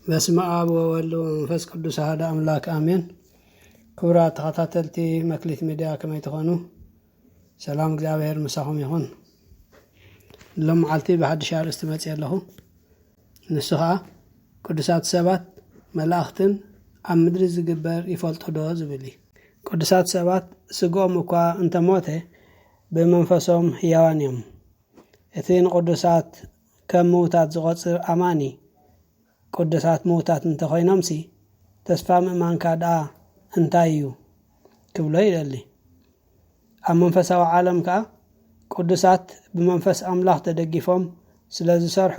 በስመ ኣብ ወወልድ ወመንፈስ ቅዱስ ኣሐደ ኣምላክ ኣሜን። ክቡራት ተኸታተልቲ መክሊት ሚድያ ከመይ ትኾኑ? ሰላም እግዚኣብሔር ምሳኹም ይኹን። ሎም መዓልቲ ብሓድሽ ኣርእስቲ መፅእ ኣለኹ። ንሱ ኸዓ ቅዱሳት ሰባት መላእኽትን ኣብ ምድሪ ዝግበር ይፈልጡ ዶ ዝብል እዩ። ቅዱሳት ሰባት ስግኦም እኳ እንተሞተ ብመንፈሶም ህያዋን እዮም። እቲ ንቅዱሳት ከም ምውታት ዝቆጽር ኣማኒ ቅዱሳት ምውታት እንተኾይኖምሲ ተስፋ ምእማንካ ደኣ እንታይ እዩ ክብሎ ይደሊ። ኣብ መንፈሳዊ ዓለም ከኣ ቅዱሳት ብመንፈስ ኣምላኽ ተደጊፎም ስለ ዝሰርሑ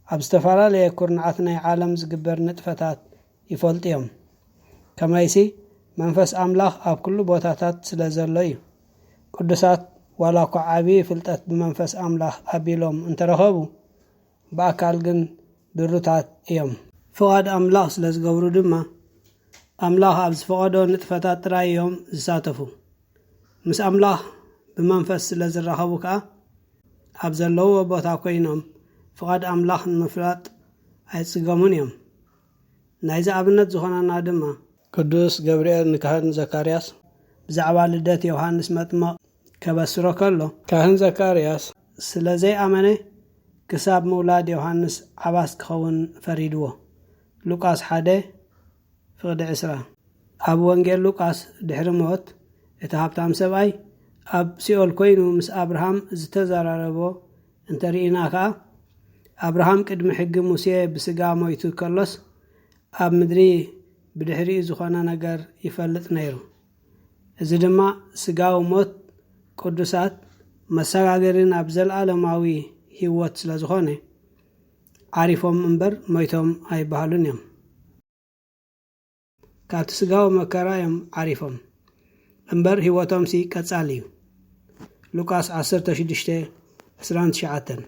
ኣብ ዝተፈላለየ ኩርናዓት ናይ ዓለም ዝግበር ንጥፈታት ይፈልጡ እዮም። ከመይሲ መንፈስ ኣምላኽ ኣብ ኩሉ ቦታታት ስለ ዘሎ እዩ። ቅዱሳት ዋላ እኳ ዓቢ ፍልጠት ብመንፈስ ኣምላኽ ኣቢሎም እንተረኸቡ ብኣካል ግን ድሩታት እዮም። ፍቓድ ኣምላኽ ስለ ዝገብሩ ድማ ኣምላኽ ኣብ ዝፈቐዶ ንጥፈታት ጥራይ እዮም ዝሳተፉ። ምስ ኣምላኽ ብመንፈስ ስለ ዝራኸቡ ከኣ ኣብ ዘለዎ ቦታ ኮይኖም ፍቓድ ኣምላኽ ንምፍላጥ ኣይጽገሙን እዮም። ናይዚ ኣብነት ዝኾነና ድማ ቅዱስ ገብርኤል ንካህን ዘካርያስ ብዛዕባ ልደት ዮሃንስ መጥመቕ ከበስሮ ከሎ ካህን ዘካርያስ ስለ ዘይኣመነ ክሳብ ምውላድ ዮሃንስ ዓባስ ክኸውን ፈሪድዎ። ሉቃስ ሓደ ፍቕዲ ዕስራ። ኣብ ወንጌል ሉቃስ ድሕሪ ሞት እቲ ሃብታም ሰብኣይ ኣብ ሲኦል ኮይኑ ምስ ኣብርሃም ዝተዘራረቦ እንተርኢና ከኣ ኣብርሃም ቅድሚ ሕጊ ሙሴ ብስጋ ሞይቱ ከሎስ ኣብ ምድሪ ብድሕሪኡ ዝኾነ ነገር ይፈልጥ ነይሩ። እዚ ድማ ስጋዊ ሞት ቅዱሳት መሰጋገሪ ናብ ዘለኣለማዊ ህይወት ስለ ዝኾነ ዓሪፎም እምበር ሞይቶም ኣይበሃሉን እዮም። ካብቲ ስጋዊ መከራ እዮም ዓሪፎም እምበር ህይወቶምሲ ቀጻሊ እዩ። ሉቃስ ዓሰርተ ሽዱሽተ ዕስራን ትሽዓተን።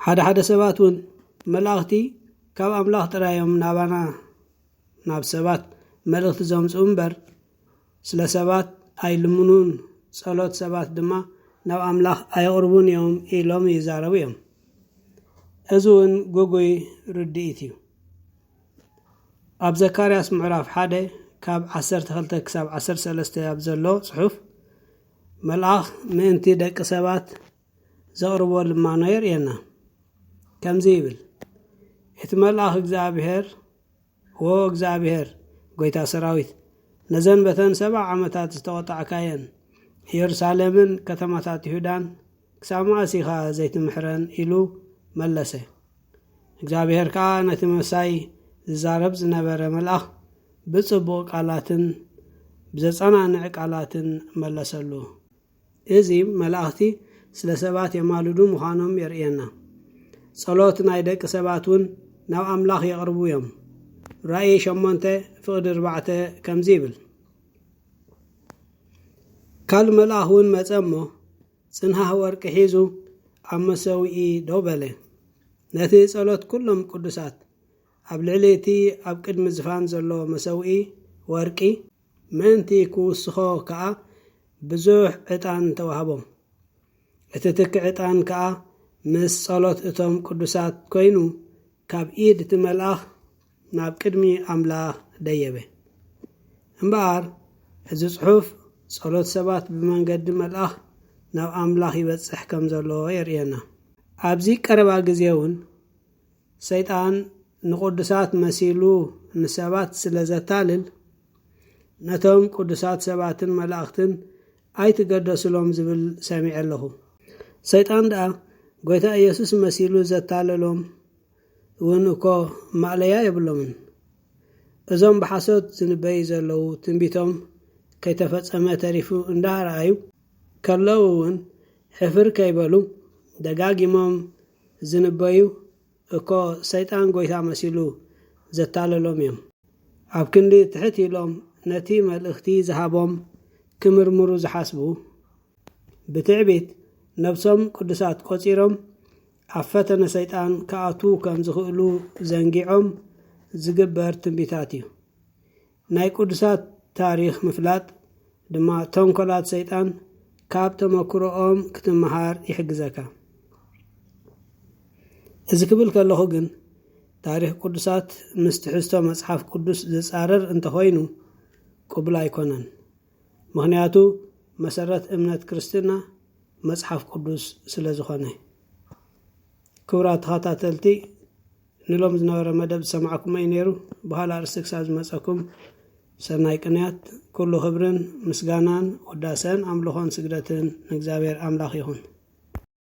ሓደ ሓደ ሰባት እውን መላእኽቲ ካብ ኣምላኽ ጥራይ እዮም ናባና ናብ ሰባት መልእኽቲ ዘምጽኡ እምበር ስለ ሰባት ኣይልምኑን፣ ጸሎት ሰባት ድማ ናብ ኣምላኽ ኣየቕርቡን እዮም ኢሎም ይዛረቡ እዮም። እዚ እውን ግጉይ ርድኢት እዩ። ኣብ ዘካርያስ ምዕራፍ ሓደ ካብ ዓሰርተ ክልተ ክሳብ ዓሰርተ ሰለስተ ኣብ ዘሎ ጽሑፍ መልኣኽ ምእንቲ ደቂ ሰባት ዘቕርቦ ልማኖ የርእየና። ከምዚ ይብል፣ እቲ መልኣኽ እግዚኣብሔር፣ ወ እግዚኣብሔር፣ ጎይታ ሰራዊት፣ ነዘን በተን ሰብዓ ዓመታት ዝተቖጣዕካየን ኢየሩሳሌምን ከተማታት ይሁዳን ክሳብ መኣስ ኢኻ ዘይትምሕረን? ኢሉ መለሰ። እግዚኣብሔር ከኣ ነቲ ምሳይ ዝዛረብ ዝነበረ መልኣኽ ብጽቡቕ ቃላትን ብዘጸናንዕ ቃላትን መለሰሉ። እዚ መላእኽቲ ስለ ሰባት የማልዱ ምዃኖም የርእየና። ጸሎት ናይ ደቂ ሰባት እውን ናብ ኣምላኽ የቕርቡ እዮም። ራእይ ሸሞንተ ፍቕዲ ኣርባዕተ ከምዚ ይብል፣ ካልእ መልኣኽ እውን መጸ እሞ ጽንሃህ ወርቂ ሒዙ ኣብ መሰውኢ ደው በለ። ነቲ ጸሎት ኩሎም ቅዱሳት ኣብ ልዕሊ እቲ ኣብ ቅድሚ ዝፋን ዘሎ መሰውኢ ወርቂ ምእንቲ ክውስኾ ከኣ ብዙሕ ዕጣን ተዋህቦ። እቲ ትኪ ዕጣን ከኣ ምስ ጸሎት እቶም ቅዱሳት ኮይኑ ካብ ኢድ እቲ መልኣኽ ናብ ቅድሚ ኣምላኽ ደየበ። እምበኣር እዚ ጽሑፍ ጸሎት ሰባት ብመንገዲ መልኣኽ ናብ ኣምላኽ ይበጽሕ ከም ዘሎ የርእየና። ኣብዚ ቀረባ ግዜ እውን ሰይጣን ንቅዱሳት መሲሉ ንሰባት ስለ ዘታልል ነቶም ቅዱሳት ሰባትን መላእኽትን ኣይትገደስሎም ዝብል ሰሚዐ ኣለኹ። ሰይጣን ደኣ ጎይታ ኢየሱስ መሲሉ ዘታለሎም እውን እኮ ማእለያ የብሎምን። እዞም ብሓሶት ዝንበዩ ዘለዉ ትንቢቶም ከይተፈጸመ ተሪፉ እንዳረኣዩ ከለዉ እውን ሕፍር ከይበሉ ደጋጊሞም ዝንበዩ እኮ ሰይጣን ጎይታ መሲሉ ዘታለሎም እዮም። ኣብ ክንዲ ትሕት ኢሎም ነቲ መልእኽቲ ዝሃቦም ክምርምሩ ዝሓስቡ ብትዕቢት ነብሶም ቅዱሳት ቆጺሮም ኣብ ፈተነ ሰይጣን ክኣትዉ ከም ዝኽእሉ ዘንጊዖም ዝግበር ትንቢታት እዩ። ናይ ቅዱሳት ታሪኽ ምፍላጥ ድማ ተንኮላት ሰይጣን ካብ ተመክሮኦም ክትመሃር ይሕግዘካ። እዚ ክብል ከለኹ ግን ታሪኽ ቅዱሳት ምስ ትሕዝቶ መጽሓፍ ቅዱስ ዝጻረር እንተኾይኑ ቅቡል ኣይኮነን። ምኽንያቱ መሰረት እምነት ክርስትና መጽሓፍ ቅዱስ ስለ ዝኾነ። ክቡራት ተኸታተልቲ፣ ንሎም ዝነበረ መደብ ዝሰማዕኩሞ እዩ ነይሩ። በኋላ ኣርእስቲ ክሳብ ዝመጸኩም ሰናይ ቅንያት። ኩሉ ክብርን ምስጋናን ውዳሰን ኣምልኾን ስግደትን ንእግዚኣብሔር ኣምላኽ ይኹን።